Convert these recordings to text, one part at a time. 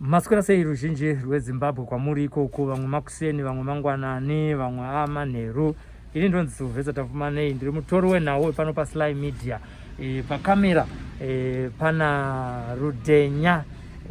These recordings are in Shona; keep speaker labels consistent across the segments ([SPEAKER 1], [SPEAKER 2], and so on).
[SPEAKER 1] Maswera sei ruzhinji rweZimbabwe kwamuri ikoko, vamwe makuseni, vamwe mangwanani, vamwe amanheru. Ini ndonzi Sylvester Tapfumanei, ndiri mutori wenhau wepano paSly Media. E, pakamera e, pana Rudhenya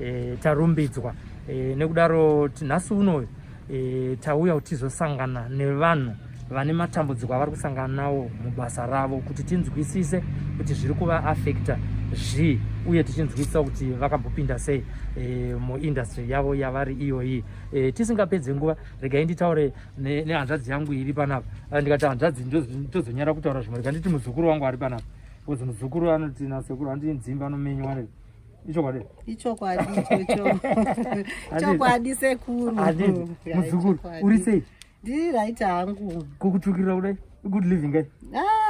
[SPEAKER 1] e, tarumbidzwa e, nekudaro nhasi unoyu e, tauya kuti tizosangana nevanhu vane matambudziko avari kusangana nawo mubasa ravo kuti tinzwisise kuti zviri kuvaafekta zvii uye tichinzwisisa kuti vakambopinda sei e, muindastry yavo yavari iyoyi e, tisingapedze nguva regai nditaure nehanzvadzi ne yangu iri panapa ah, ndikati hanzvadzi ndozonyara kutaura zvimwe rega nditi muzukuru wangu ari panapa bcause muzukuru anoti nasekuru handii nzimba anomenywa ichokwadi
[SPEAKER 2] ichokwadi ichocho chokwadi sekuru
[SPEAKER 1] muzukuru uri sei
[SPEAKER 2] ndiri right hangu
[SPEAKER 1] kukutukirira kudai good living kai
[SPEAKER 2] ah,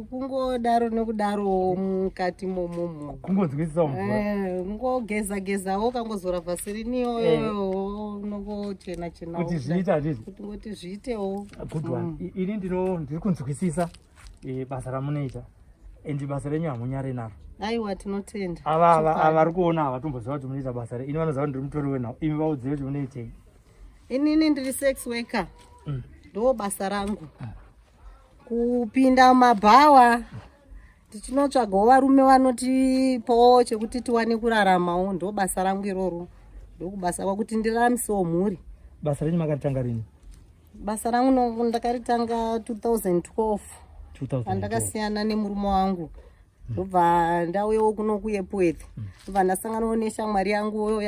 [SPEAKER 2] kungodaro nekudaro mukati momumu
[SPEAKER 1] kungonzwisisa
[SPEAKER 2] eh, kungogeza gezawo kangozora vhaserini iyoyo eh. unongochena chena
[SPEAKER 1] kuti zviite handiti
[SPEAKER 2] kuti ngoti zviitewo
[SPEAKER 1] good one mm. ini ndino ndiri kunzwisisa eh, basa ramunoita and basa renyu hamunyare naro
[SPEAKER 2] aiwa tinotenda
[SPEAKER 1] ava ava vari kuona ava tomboziva kuti munoita basa re ini vanoziva kuti ndiri mutori wenhau imi vaudzei kuti munoitei
[SPEAKER 2] inini ndiri sex worker mm. ndo basa rangu mm. kupinda mabhawa tichinotsvagawo varume vanotipawo chekuti tiwane kuraramawo ndo basa rangu iroro ndokubasa kwakuti ndiraramisewo mhuri
[SPEAKER 1] basa renyu makaritanga rini
[SPEAKER 2] Basa rangu ndakaritanga 2012 pandakasiyana nemurume wangu ndobva ndauyawo kuno kuEpworth ndobva ndasanganawo neshamwari yangu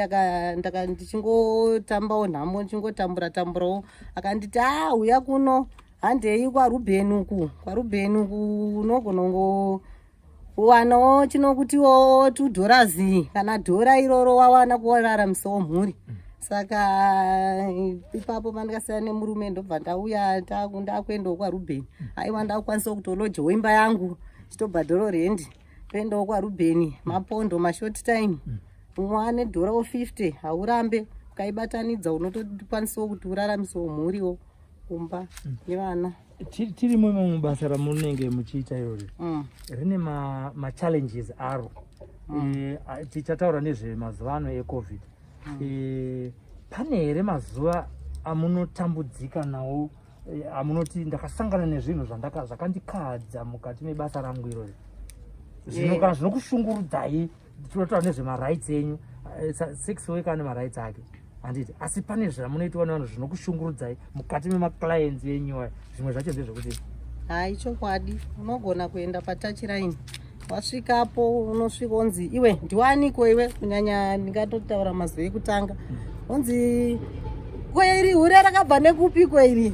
[SPEAKER 2] ndichingotambawo nhamo ndichingotambura tamburawo akanditi a ah, uya kuno handei kwaRubheni uku kwaRubheni uku unogona kungo wanawo chinokutiwo $2 kana dhora iroro wawana kuwararamisawo mhuri saka ipapo pandikasiyana nemurume ndobva ndauya ndakuendawo kwarubheni aiwa ndakukwanisawo kutolojawo imba yangu chitobhadharo rendi toendawo kwarubheni mapondo mashort time umwe ane dhorawo 50 haurambe ukaibatanidza unotokwanisawo kuti uraramisewo mhuriwo kumba nevana
[SPEAKER 1] Tirimo imo mubasa ramunenge muchiita irori mm. rine machallenges ma aro mm. e, tichataura nezvemazuva ano ecovid mm. e, pane here mazuva amunotambudzika nawo e, amunoti ndakasangana nezvinhu zvakandikadza mukati mebasa rangu irori zvino kana zvinokushungurudzai tinotaura nezvemarights enyu eh, sex worker ane marights ake handiti asi pane zvamunoitiwa nevanhu zvinokushungurudzai mukati memaclients enyu aya zvimwe zvacho ndezvekuti
[SPEAKER 2] hai chokwadi unogona kuenda patachiraini wasvikapo unosvika onzi iwe ndiwaniko iwe kunyanya ndingatotaura mazuva ekutanga onzi ko iri hure rakabva nekupi ko iri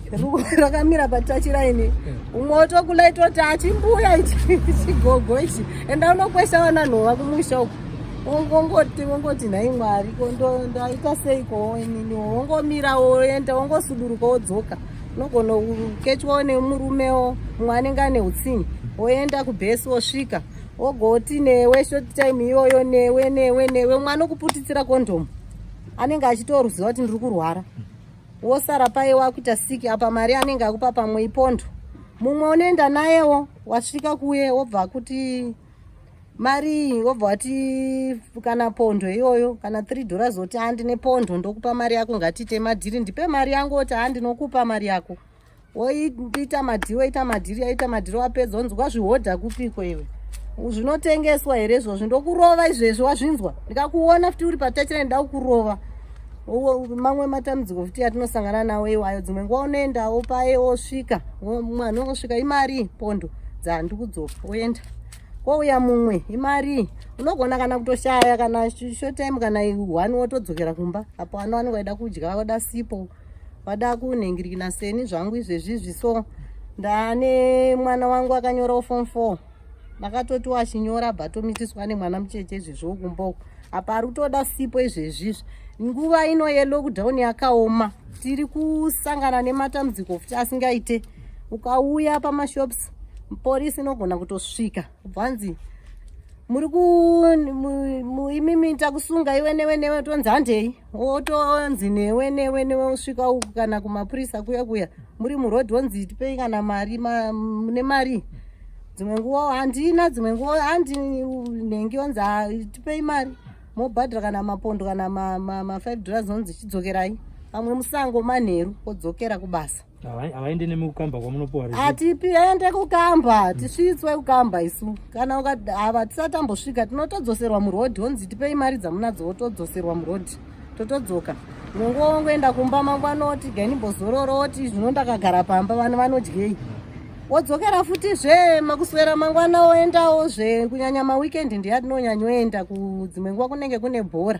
[SPEAKER 2] rakamira patachiraini umwe otokulaitoti achimbuya ichi chigogo ichi enda unokwesha vana nhova kumusha uku wongoti wongoti nhai mwari ko ndaita seiko inini wongomira woenda wongosuduruka wodzoka unogona kukechwawo nemurumewo mumwe anenge ane utsinye woenda kubhesi wosvika wogoti newe short time iyoyo newe newe newe mwana okuputitsira kondomu anenge achitoruziva kuti ndiri kurwara wosara paye wakuita siki apa mari anenge akupa pamwe ipondo mumwe unoenda nayewo wasvika kuye wobva kuti mari iyi wobva wati kana pondo iyoyo kana 3 dollars woti handine pondo ndokupa mari yako ngatiite madhiri ndipe mari yangu woti handinokupa mari yako woita madhiri woita madhiri aita madhiri wapedza wonzi wazvihodha kupiko iwe zvinotengeswa here izvozvi ndokurova izvezvi wazvinzwa ndikakuona futi uri patachira ndida kukurova mamwe matambudziko futi atinosangana nawo iwayo dzimwe nguva unoendawo paye wosvika mwana wosvika imari pondo dzandikudzoka woenda kouya mumwe imari unogona kana kutoshaya kana short time kana one wotodzokera kumba apo vana vanenge vaida kudya vada sipo vada kunhingirikina seni zvangu izvezvizvi so ndane mwana wangu akanyorawo form four ndakatoti wachinyora bva tomitiswa nemwana mucheche izvezvi wokumba uku apa ari kutoda sipo izvezvizvi nguva ino yelockdown yakaoma tiri kusangana nematambudziko futi asingaite ukauya pamashops porisi inogona kutosvika kubvanzi muri ku imimi takusunga iwe newe newe tonzi handei wotonzi newe newe newe usvika uku kana kumapurisa kuya kuya muri muroad wonzi tipei kana mari mune mari dzimwe nguva handina dzimwe nguva handi nhengi onzi tipei mari. Mobhadhara kana mapondo kana ma, ma, ma 5 dollars, onzi chidzokerai pamwe musango manheru, wodzokera kubasa.
[SPEAKER 1] Havaende nemi kukamba kwamunopuwa?
[SPEAKER 2] Hatipi ende kukamba, tisvitswe kukamba isu. Kana ava tisatambosvika, tinotodzoserwa murodhi, onzi tipei mari dzamunadzo, wotodzoserwa murodhi, totodzoka. Munguva wongoenda kumba, mangwana oti gainimbozororo, oti zvino ndakagara pamba, vanhu vanodyei? Wodzokera futizve makuswera mangwana, woendawo zve. Kunyanya maweekend ndiya tinonyanyoenda. Kudzimwe nguva kunenge kune bhora,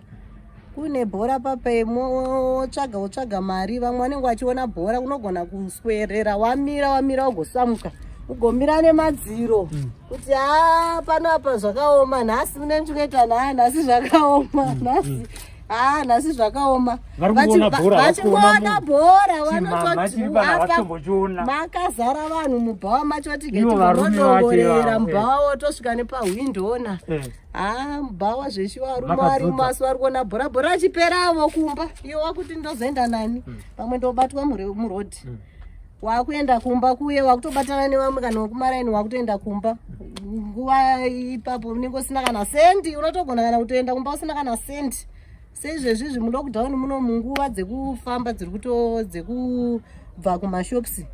[SPEAKER 2] kune bhora papemo, wotsvaga wotsvaga mari. Vamwe vanenge vachiona bhora, unogona kuswerera wamira wamira, ugosamuka ugomira nemadziro kuti ha, pano apa zvakaoma nhasi, une chikuita nha nhasi zvakaoma nhasi, ha, nhasi zvakaoma.
[SPEAKER 1] Vari kuona bhora, havasi kuona
[SPEAKER 2] Vachingoona
[SPEAKER 1] munhu.
[SPEAKER 2] bhora.
[SPEAKER 1] Chimama chiri pano,
[SPEAKER 2] Vanototi
[SPEAKER 1] havatombochiona.
[SPEAKER 2] Makazara vanhu mubhawa macho.
[SPEAKER 1] Ivo varume vacho
[SPEAKER 2] Tigetivodongorera
[SPEAKER 1] ivavo,
[SPEAKER 2] mubhawa, wotosvika nepahwindona. Ha, mubhawa zveshuwa, varume
[SPEAKER 1] Makadzodza.
[SPEAKER 2] varimo, asi vari kuona bhora. Bhora achiperavo kumba, iwe wakuti ndozoenda nani? Pamwe ndobatwa murodhi. Wakuenda kumba kuye, wakutobatana nevamwe kana wekumaraini, wakutoenda kumba. Nguva ipapo unenge usina kana sendi, unotogona kana kutoenda kumba usina kana sendi. Seizvezvizvi mulockdown muno, munguva dzekufamba dziri kuto dzekubva kumashops,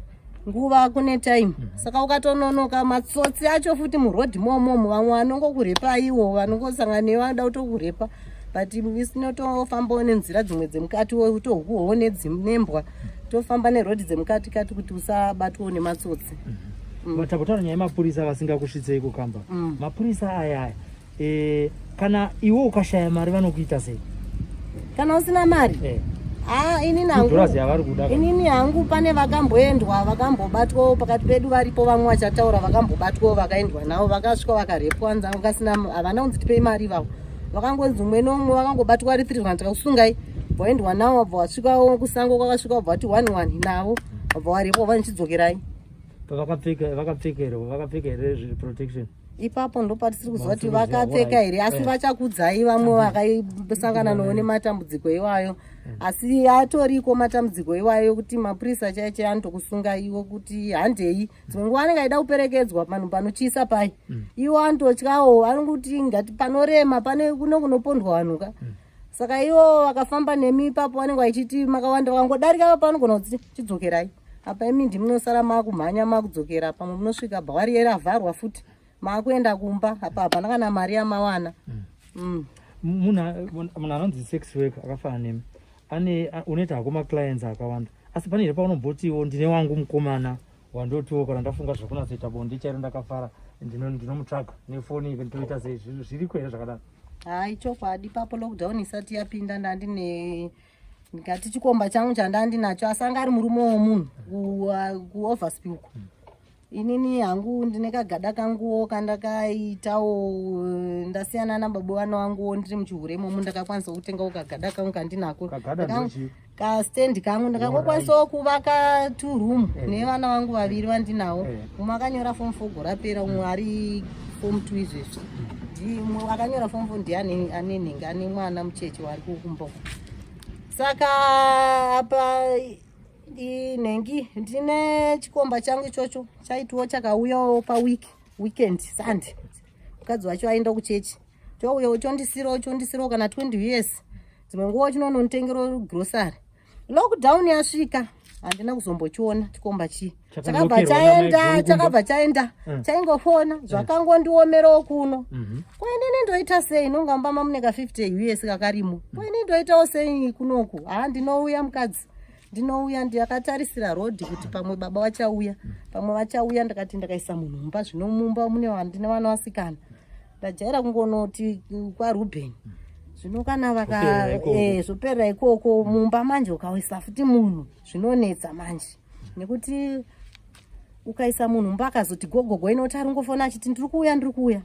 [SPEAKER 2] nguva kune time, saka ukatononoka, matsotsi acho futi murodhi momomo, vamwe vanongokurepa iwo, vanongosangana newe, vanoda kutokurepa. But isu tinotofambawo nenzira dzimwe dzemukati, tohukuhwawo nembwa, tofamba nerodhi dzemukati kati kuti usabatwawo nematsotsi.
[SPEAKER 1] Tambotaura nyaya yemapurisa vasingakusvitsei kukamba. Mapurisa aya aya, kana iwe ukashaya mari, vanokuita sei?
[SPEAKER 2] Kana usina mari? Ah, inini hangu
[SPEAKER 1] Dollars yavari kuda.
[SPEAKER 2] Inini hangu pane vakamboendwa, vakambobatwawo pakati pedu, varipo vamwe vachataura, vakambobatwawo, vakaendwa navo, vakasvika vakarepwa, nzangu kasina. Havana kunzi tipei mari ivavo, vakangonzi umwe nomwe vakangobatwa vari three, vanhu takakusungai, vaendwa navo, vabva vasvikawo kusango, kwakasvika vabva vati one one navo, vabva varepwa, vanichidzokerai.
[SPEAKER 1] Vakapfeka, vakapfeka here, vakapfeka here zviri protection?
[SPEAKER 2] Ipapo ndopatisiri kuziva kuti
[SPEAKER 1] Vasiri kuziva,
[SPEAKER 2] vakapfeka here, asi vachakudzai vamwe vakaisangana nowo nematambudziko iwayo. Asi atoriko matambudziko iwayo kuti mapurisa chaiyo chaiyo anotokusunga iwo kuti handei. Dzimwe nguva anenge aida kuperekedzwa panhu panotyisa pai, iwo anototyawo, anongoti ngati panorema, pane kuno kunopondwa vanhu ka. Saka iwo vakafamba nemi ipapo, vanenge vachiti makawanda, vakangodarika papo vanogona kuti chidzokerai apa, imi ndimunosara makumhanya makudzokera. Pamwe munosvika bhawari ravharwa futi, maakuenda kumba, apa hapana kana mari yamawana.
[SPEAKER 1] Munhu anonzi sex work akafanana nemi ane unoita hako maclients akawanda, asi pane here paunombotiwo ndine wangu mukomana wandotiwo kana ndafunga zvekunatsoita bonde chairo, ndakafara, ndinomutsvaga nefoni, ndoita sei? Zviriko here zvakadaro?
[SPEAKER 2] Hai, chokwadi, papo lockdown isati yapinda, ndandine ndikati chikomba changu chandandinacho, asi anga ari murume womunhu kuOverspill uko. Inini hangu ndine kagada kanguwo kandakaitawo, ndasiyana nababa vana vanguwo, ndiri muchihure imomo, ndakakwanisa kutengawo kagada kangu kandinako.
[SPEAKER 1] Kagada ndochii?
[SPEAKER 2] Kastendi kangu. Ndakangokwanisa kuvaka two room nevana vangu vaviri vandinawo. Umwe akanyora form 4 gore rapera, umwe ari form 2 izvezvi. Umwe akanyora form 4 ndiye ane nhingi, ane mwana mucheche wari kukumba uko. Saka apa nhengi ndine chikomba changu ichocho, chaitiwo chakauyawo paweek weekend Sunday, mukadzi wacho aenda kuchechi, chouyawo chondisirawo, chondisirawo kana 20 years. Dzimwe nguva chinononditengerawo grocery. Lockdown yasvika, handina kuzombochiona chikomba chii. Chakabva
[SPEAKER 1] Chakanokerwa
[SPEAKER 2] chaenda.
[SPEAKER 1] namaiguru kumba.
[SPEAKER 2] Chakabva chaenda. Chaingofona, zvakangondiomerawo kuno. Ko inini ndoita sei? Nonga mumba mamune ka 50 US kakarimo. Ko inini ndoitawo sei kunoku? Ha, ndinouya mukadzi, ndinouya ndakatarisira rodhi kuti pamwe baba vachauya, pamwe vachauya. Ndakati ndakaisa munhu mumba, zvino mumba mune ndine vana vasikana, ndajaira kungonoti kwaRuben. Zvino kana vaka
[SPEAKER 1] Zvoperera ikoko.
[SPEAKER 2] Zvoperera ikoko. Mumba manje ukaisa futi munhu zvinonetsa manje, nekuti ukaisa munhu mumba akazoti gogogo, inoti ari ngofona achiti ndiri kuuya, ndiri kuuya,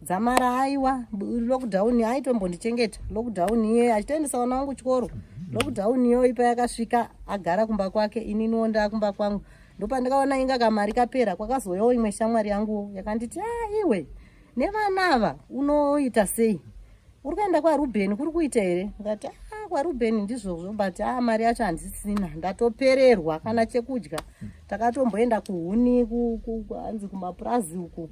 [SPEAKER 2] dzamara aiwa lockdown aitombondichengeta. Lockdown iye achitoendesa vana vangu chikoro. Lockdown iyo ipa yakasvika, agara kumba kwake, ininiwo ndakumba kwangu. Ndopandikaona inga kamari kapera. Kwakazouyawo imwe shamwari yangu yakanditi, a iwe nevana ava unoita sei? Uri kuenda kwaRubheni, kuri kuita here? Ndikati, a kwaRubheni ndizvozvo, but a mari yacho handisina, ndatopererwa kana chekudya. Takatomboenda kuhuni, hanzi kumapurazi uku.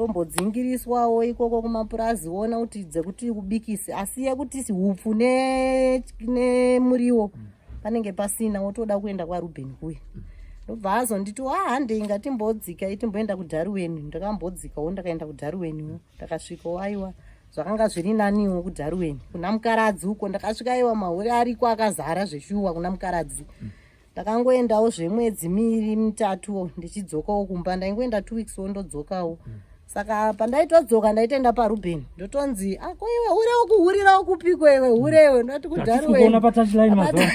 [SPEAKER 2] Tombodzingiriswawo ikoko kumapurazi, ona kuti dzekuti ubikise, asi yekuti hupfu nemuriwo panenge pasina, wotoda kuenda kwaRuben kuya. Ndobva azonditi, "Ah, handei, ngatimbodzika, timboenda kuDharuweni." Ndakambodzikawo, ndakaenda kuDharuweniwo, ndakasvikawo, aiwa, zvakanga zviri naniwo kuDharuweni kuna Mukaradzi uko. Ndakasvika, aiwa, mahure ariko akazara zveshuwa kuna Mukaradzi. Ndakangoendawo zvemwedzi miiri mitatuwo, ndichidzokawo kumba. Ndaingoenda 2 weeks wo, ndodzokawo. Saka pandaitodzoka, ndaitoenda paRuben, ndotonzi, "Ako iwe hure, wokuhurirawo kupiko iwe hure iwe?" Ndoti,
[SPEAKER 1] "Kuona patouchline mazuva."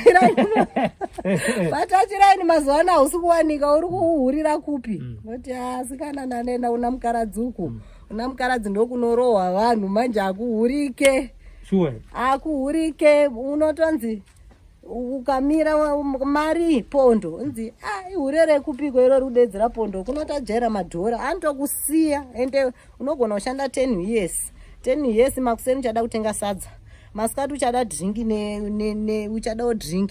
[SPEAKER 2] "Patouchline mazuva ano hausi kuwanika, uri kuhurira kupi?" Ndoti, "Asikana, ndanenda una Mukaradzi uku. Una Mukaradzi ndokunorohwa vanhu manje, akuhurike." Akuhurike, unotonzi ukamira mari pondo, unzi, "A, ihure rekupiko iro rikudedzera pondo?" Kunotajaira madhora, anotokusiya. Ende unogona kushanda 10 years, 10 years, makuseni uchada kutenga sadza, masikati uchada drink, uchadawo drink,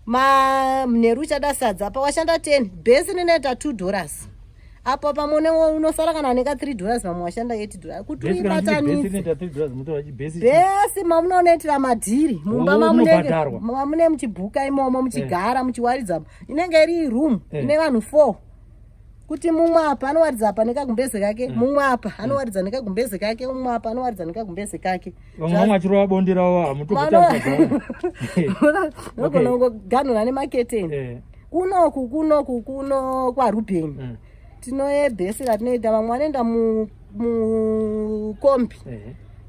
[SPEAKER 2] manheru uchada sadza. Apa washanda 10, bhesi rinoita $2, apo pamwe unosara kana neka $3, vamwe washanda $8 kuti uibatanidze. Bhesi mamunonoitira madhiri mumba,
[SPEAKER 1] Oh, munobhadharwa.
[SPEAKER 2] mamune muchibhuka imomo, muchigara muchiwaridza, inenge iri room ine vanhu 4, kuti mumwe apa anowaridza apa nekagumbeze kake, mumwe apa anowaridza nekagumbeze kake, mumwe apa anowaridza nekagumbeze kake.
[SPEAKER 1] Vamwe vamwe vachirova bonde ravo, hamutokutarisa.
[SPEAKER 2] Unogona kungoganhura nemaketeni. Kunoku kuno kwaRubheni tinoebhesi ratinoita, vamwe vanoenda mukombi,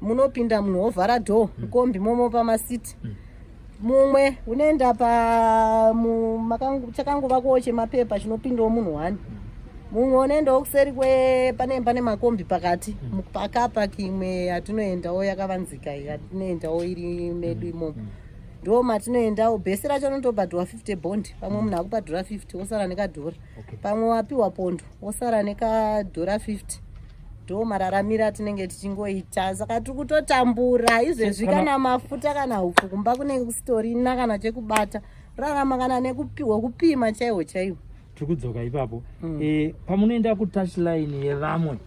[SPEAKER 2] munopinda munhu wovhara door mukombi momo pamasiti. Mumwe unoenda pa chakangovakwawo chemapepa chinopindawo munhu one. Mumwe unoendawo kuseri kwe pane makombi pakati pakapaki imwe yatinoendawo yakavanzika, yatinoendawo iri medu imomo, ndo matinoendawo. Bhesi racho rinotobhadhurwa 50 bond, pamwe munhu akubhadhura 50, wosara nekadhora. Pamwe wapiwa pondo, wosara nekadhora 50. Ndo mararamiro atinenge tichingoita. Saka tiri kutotambura izvezvi, kana mafuta kana hupfu kumba kunenge kusitorina, kana chekubata, rarama kana nekupiwa kupima chaiwo chaiwo.
[SPEAKER 1] Tiri kudzoka ipapo. Pamunoenda kutouchline yevamwe,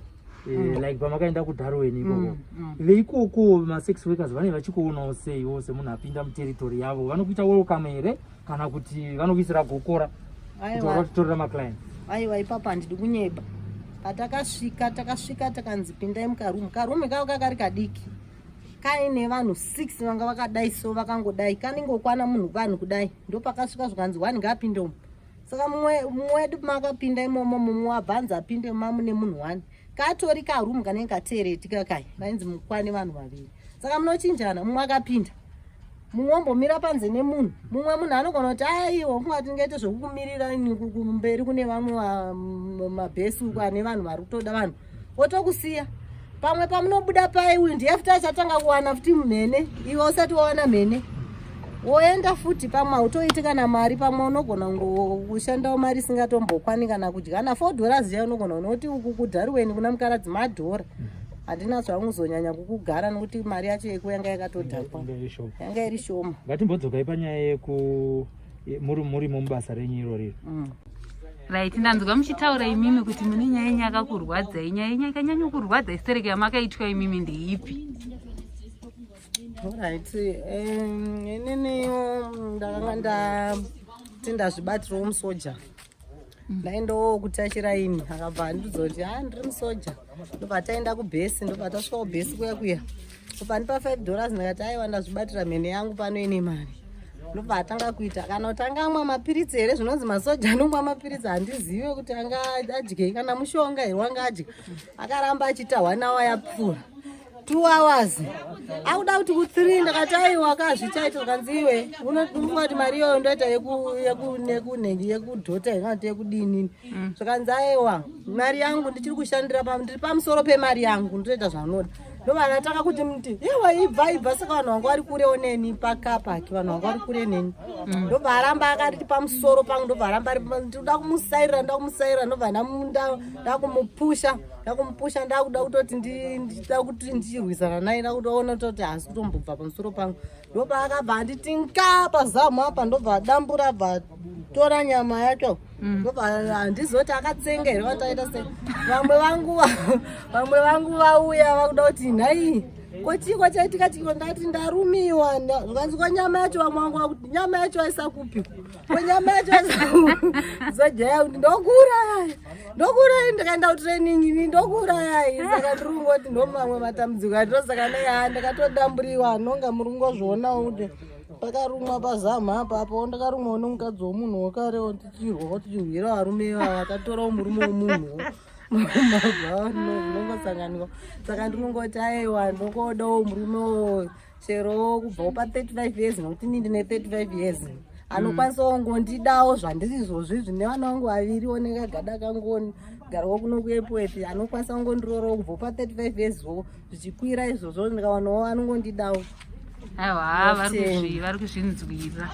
[SPEAKER 1] like pamakaenda kuDarwen ikoko, veikoko masex workers vanenge vachikuonawo seiwo semunhu apinda muterritory yavo? Vanokuita welcome here, kana kuti vanokuisira gokora kuti
[SPEAKER 2] Aiwa.
[SPEAKER 1] vatitorera maclients?
[SPEAKER 2] Aiwa, ipapo handidi kunyeba. Patakasvika, takasvika takanzi, "Pindai mukarumu." Karumu kako kakari kadiki, kaine vanhu 6 vanga vakadai, so vakangodai, kaningokwana munhu vanhu kudai. Ndopakasvika zvikanzi, "One ngaapinde umu." Saka mumwe wedu makapinda imomo, mumwe wabvanzi apinde mamune munhu one. Katori karumu kanenge katereti kakai, kainzi mukwane vanhu vaviri. Saka munochinjana, mumwe akapinda, mumwe ombomira panze nemunhu. Mumwe munhu anogona kuti, "Aiwa, kunga tingaite zvekukumirira ini kumberi kune vamwe mabhesi uko ane vanhu vari kutoda vanhu," otokusiya. Pamwe pamunobuda pai, uyu ndiye futi achatanga kuwana futi mhene, iwe usati wawana mhene, woenda futi. Pamwe hautoiti kana mari, pamwe unogona kushandawo mari isingatombokwanyi kana kudya na $4 chaiyo unogona unoti uku kuDharuweni kuna Mukaradzi madhora. Handina zvangu kuzonyanya kukugara nokuti mari yacho yeku yanga yakatodhakwa.
[SPEAKER 1] Inge iri shoma.
[SPEAKER 2] Yanga iri shoma.
[SPEAKER 1] Ngatimbodzokai panyaya yeku murimo mubasa renyu iroriro.
[SPEAKER 3] Right, ndanzwa muchitaura imimi kuti mune nyaya yenyu yakakurwadzai. Nyaya yenyu yakanyanya kurwadza istereke yamakaitwa imimi ndeipi?
[SPEAKER 2] Alright, ininiwo ndakanga ndati ndazvibatirawo musoja. Ndaendawo kutouchline, akabva andiudza kuti, "A, ndiri musoja." Ndobva taenda kubhesi, ndobva tasvika kubhesi kuya kuya, ndobva ndipa $5. Ndikati, "Aiwa, ndazvibatira mhene yangu pano ine mari." Ndobva atanga kuita, kana kuti anga amwa mapiritsi here, zvinonzi masoja anomwa mapiritsi, handizive kuti anga adyei kana mushonga here wanga adya. Akaramba achiita one hour yapfuura, 2 hours, akuda kuti ku3. Ndakati, "Aiwa, kazvichaita." Kanzi, "Iwe unofunga kuti mari iyoyo ndoita yekunhengi yekudhota here kana kuti yekudinini?" Zvakanzi, "Aiwa, mari yangu ndichiri kushandira, ndiri pamusoro pemari yangu, ndotoita zvaunoda." Ndobva ndatanga kuti muti, "Iwe, ibva, ibva." Saka vanhu vanga vari kurewo neni pakapaki, vanhu vanga vari kure neni. Ndobva aramba akati pamusoro pangu, ndobva aramba ari ndinoda kumusairira, ndoda kumusairira. Ndobva ndakumupusha, ndakumupusha, ndakuda kutoti ndida kuti ndichirwisana naye, ndakutoona kutoti haasi kutombobva pamusoro pangu. Ndobva akabva anditi nka pazamu apa, ndobva adambura, abva tora nyama yacho. Ndobva handizoti akatsenga here vataita sei. Vamwe vangu vamwe vangu vauya vakuda kuti nhai ko chii kwachaitika chiko ndati ndarumiwa zvikanzi ko nyama yacho vamwe vangu vakuti nyama yacho aisa kupi ko nyama yacho aisa zojaya kuti ndokuurayai ndokuurayai ndikaenda kutraining ini ndokuurayai saka ndiri kungoti ndomamwe matambudziko atosaka nei ndakatodamburiwa anonga muri kungozvionawo kuti pakarumwa pazamha apa apo ndakarumwawo nemukadzi womunhu wekarewo tichirwa tichirwira varume ivava akatorawo murume womunhu zvinongosanganikwa saka ndinongoti aiwa ndongodawo murume chero kubvawo pa35 years nokuti ini ndine 35 years anokwanisawo ngondidawo zvandiri izvozvi zvine vana vangu vaviri onekagada kangu garawo kuno kuepweti anokwanisa kungondirorawo kubva pa35 years wo zvichikwira izvozvo ndikawanawo anongondidawo.
[SPEAKER 3] Aiwa, vari kuzvinzwira.